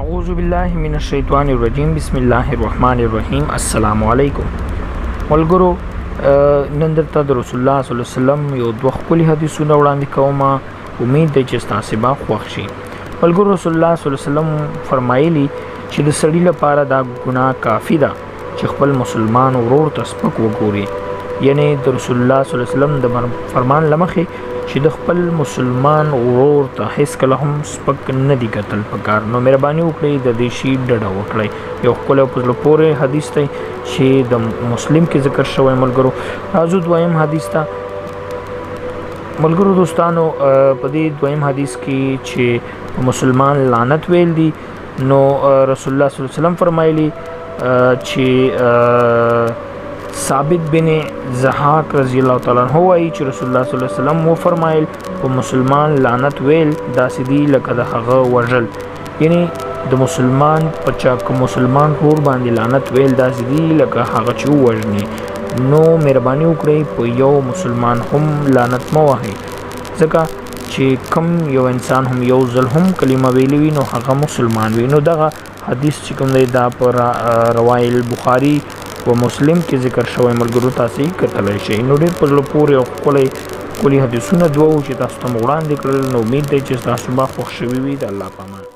اعوذ بالله من الشیطان الرجیم، بسم الله الرحمن الرحیم۔ السلام علیکم ملګرو، نن درته د رسول الله صلی الله علیه وسلم یو دوه ښکلي حدیثونه وړاندې کوم. امید دی چې ستاسو به خوښ شي. ملګرو، رسول الله صلی الله علیه وسلم فرمایلی چې د سړي لپاره دا ګناه کافي ده چې خپل مسلمان ورور ته سپک وګوري، یعنی د رسول الله صلی الله علیه وسلم د فرمان لمخې چې د خپل مسلمان ورور ته هیڅ کله هم سپک نه دی کتل پکار. نو مهرباني وکړئ، د دې شي ډډه وکړئ. یو ښکلی او په زړه پورې حدیث دی چې د مسلم کې ذکر شوی. ملګرو، راځو دویم حدیث ته. ملګرو دوستانو، په دې دویم حدیث کې چې مسلمان لعنت ویل دي، نو رسول الله صلی الله علیه وسلم فرمایلی چې ثابت بن ضحاک رضی الله تعالی عنہ وایي چې رسول الله صلی الله علیه وسلم و فرمایل، په مسلمان لعنت ویل داسې دي لکه د هغه وژل، یعنی د مسلمان په چا که مسلمان ورور باندې لعنت ویل داسې دي لکه هغه چې ووژني. نو مهرباني وکړئ، په یو مسلمان هم لعنت مه وهئ، ځکه چې کم یو انسان هم یو ځل هم کلمه ویلې وي، نو هغه مسلمان وي. نو دغه حدیث چې کوم دی، دا پر روایل بخاری و مسلم کې ذکر شوی. ملګرو، تاسو کتلی شئ. نو ډېر په زړه پورې او ښکلی ښکلي حدیثونه دوه وو چې تاسو ته مو وړاندې کړل. نو امید دی چې تاسو به خوښ شوي وي. د الله په امان.